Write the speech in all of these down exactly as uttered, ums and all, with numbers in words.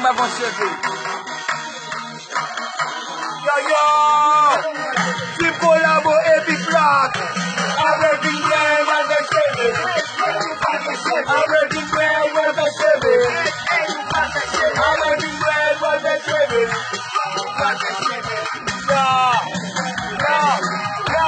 Mwen bon cheve. Yo, yo! Team Kolabo epi Plak. Avèk vin bwè, avèk cheve. Avèk vin bwè, avèk cheve. Avèk vin bwè, avèk cheve. Yo, yo, yo.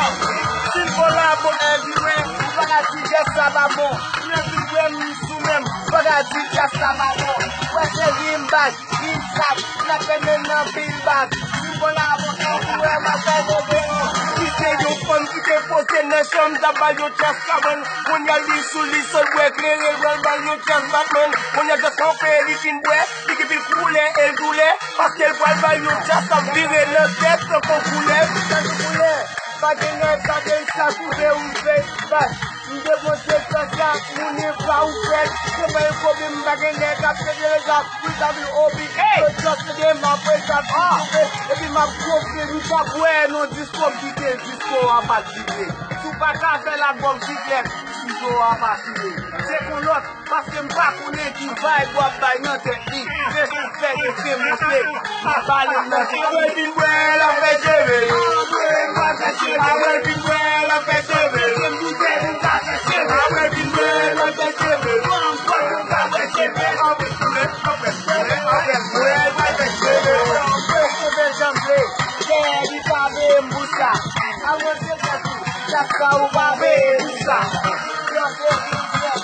Team Kolabo everywhere. Ou pa ka di jazz sa pa bon. Ou vin bwè, m sou menm. Ou pa ka di jazz sa pa bon. Ou wè se rim bas. Vin sat, n ap fè men nan pil bas. Vin Kolabo, ankouraje m ap fè men deyò. Kite yon fanm ki te poze nan chanm, t ap ba l yon tras kabann. Kounye a li sou li, sòl bwè klere, l pral ba l yon tras Batman. Kounye a tras kanpe, li fin bwè, li gen pil koulè, e l doulè. Paske l pral ba l yon tras k ap vire nan tèt tankou koulèv. Tankou koulèv, pa gen nèg k ap vin sa koupe ou fè bas. M te monte tras la, moun e pa ou fèt. Se pa yon pwoblèm, m pa gen nèg k ap fè de reza. Wi, sa vin obi. Hey! Yo tras de m apre sa vin koupe. Epi m ap gonfle, nou pa bwè non disko m kite disko a pa kite. Si w pa ka fè l ak bòm siklèt, sizo a pa file. Se pou lòt, paske m pa konnen ki vibe w ap bay nan tèt li. Se sou fè de se monte. Pale nan se. Avèl vin bwè, l ap fè cheve. Avèl vin bwè, l ap fè cheve. Avèl vin bwè, l ap fè cheve. Cheve janble. Dèyè li pa veye m pou sa. Avanse tèt ou. Sa ka ou pa veye pou sa. Yo se vin fèt.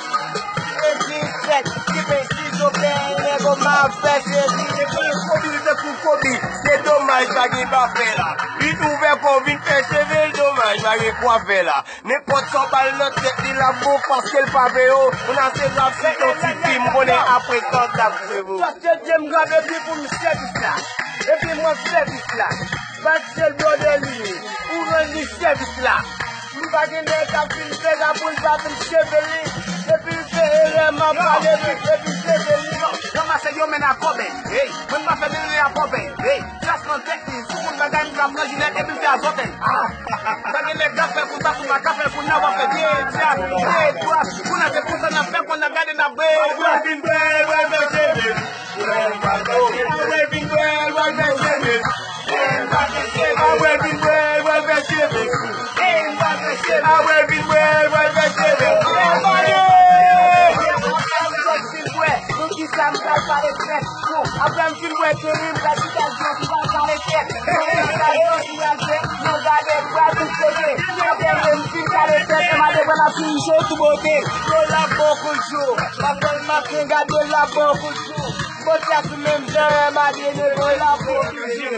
Epi fèt, ki pe sizo pè, nègo m ap fè se vin. Epi kobi, li tankou kobi. Se domaj, pa gen pa fè la. Li ouvè kò, vin fè cheve l, domaj, pa gen kwa fè la. Nenpòt sa w ba l nan tèt li, l ap bon paske l pa veye w. Moun a se rap, se yon ti fi, m konnen apre sa w t ap seve w. Sa se Dye m gade epi pou m sèvis la. Epi mwen sèvis la. Paske l blode li, ou rann li sèvis la. M pa gen nèg k ap vin fè la pou l pa vin cheve li. Epi l fè erè, m ap pale vit, epi cheve li. Ranmase yo men a kòbèy, hey, mwen pa fè de erè a kòbèy, hey, tras nan tèt li, sou kout bagay m ka pran jilèt epi l fè a zòtèy. Ah! Pa gen nèg k ap fè konsa, si w pa ka fè l kounye a, w ap fè de tras, de tras. Kounye a se konsa n ap fè, konn ap gade n ap bwè. Avèl vin bwè, bwè, bwè, cheve. Avèl vin bwè, bwè, bwè, cheve. Avèl vin bwè, bwè, bwè, cheve. Avèl vin bwè, bwè, bwè, cheve. Pou kisa m pral pale tèt? Bon, apre m fin bwè Kenny, m pral chita di yo pou m pral pale tèt. Mwen pral pale tèt, m pral fè, mwen gade, m pral tout kote. Apre m fin pale tèt, m ale pran la fini cho tou bote. Yo la bon kout jou, m ap pran maten gade la bon kout jou. Bon tèt sou menm jan, m ale ne bon la bon kout jou.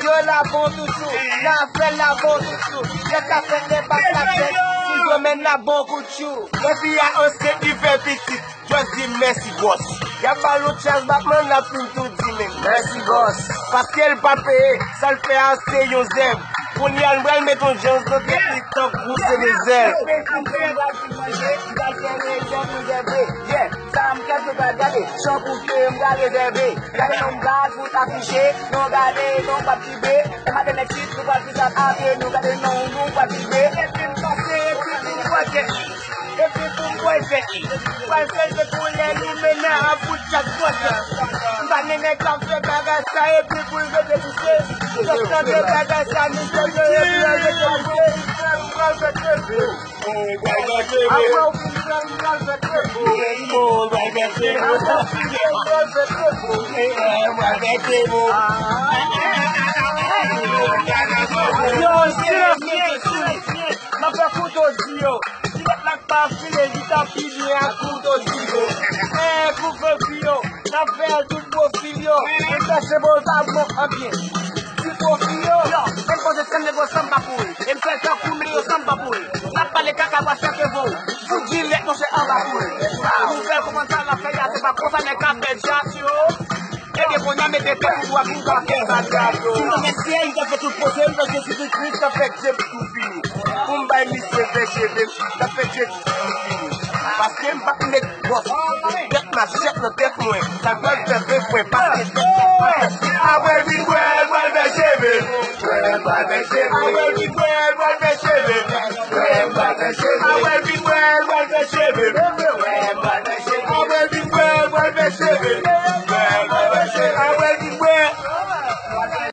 Yo la bon toujou, la fè la bon toujou. Lè sa fèt, lè pa la fèt, si domèn la bon kout jou. Epi a ansent li fè pitit. Just di mèsi bòs. Y ap ba l yon tras Batman, l ap fin tou di men mèsi bòs. Paske l pa peye, sa l fè a se yon zèv. Kounye a l pral met yon jans nan tèt li tankou se de zèl. Yeah, sa m kèt yo pral gade, chan pou fè m pral rezève. Gade non m pral fout afiche, non gade non p ap vibre. E maten nèg sit nou pral fizab ape, nou gade non nou pral vibre. Epi m pase, epi m pase. Epi pou m pral fè, pral fè se koulè limena a bout chak kote. M pa gen nèg k ap fè bagay sa epi pou l rete kouche. Yo tande bagay sa, nou fè yo epi yo rete kouche. Apre w fin fè, m pral fè krepo. Apre w fin fè, m pral fè krepo. Yo, silans, silans, silans. M ap fè kouto di yo. Jilèt la k pa file, li ta pi byen ak kouto di yo. Fè kouvèfi yo, n ap fè tout pwofil yo. M fè se bon, sa bon, anbyen. Ti pwofil yo. Yo, m poze tèm nèg yo san m pa kouri. E m fè tankou men yo san m pa kouri. N ap pale kaka, w a chèke vo. Sou jilèt, monchè, anba kouri. Pou fè konprann sa n ap fè a, se pa konsa nèg ka fè djaz yo. Ebyen, kounye a mete tèt ou dwat pou w ka fè bagay yo. M nan mesye, m ta fè tout poze, m nan Jezikri Kris, ta fè James tou fini. Pou m bay misye vè cheve m, ta fè James tou fini. Paske m pa t met bòs. Tèt machèt nan tèt mwen, sa pral fè ven fwen, paske tèt mwen. Apre vin bwè, l pral fè cheve. Apre vin bwè, l pral fè cheve.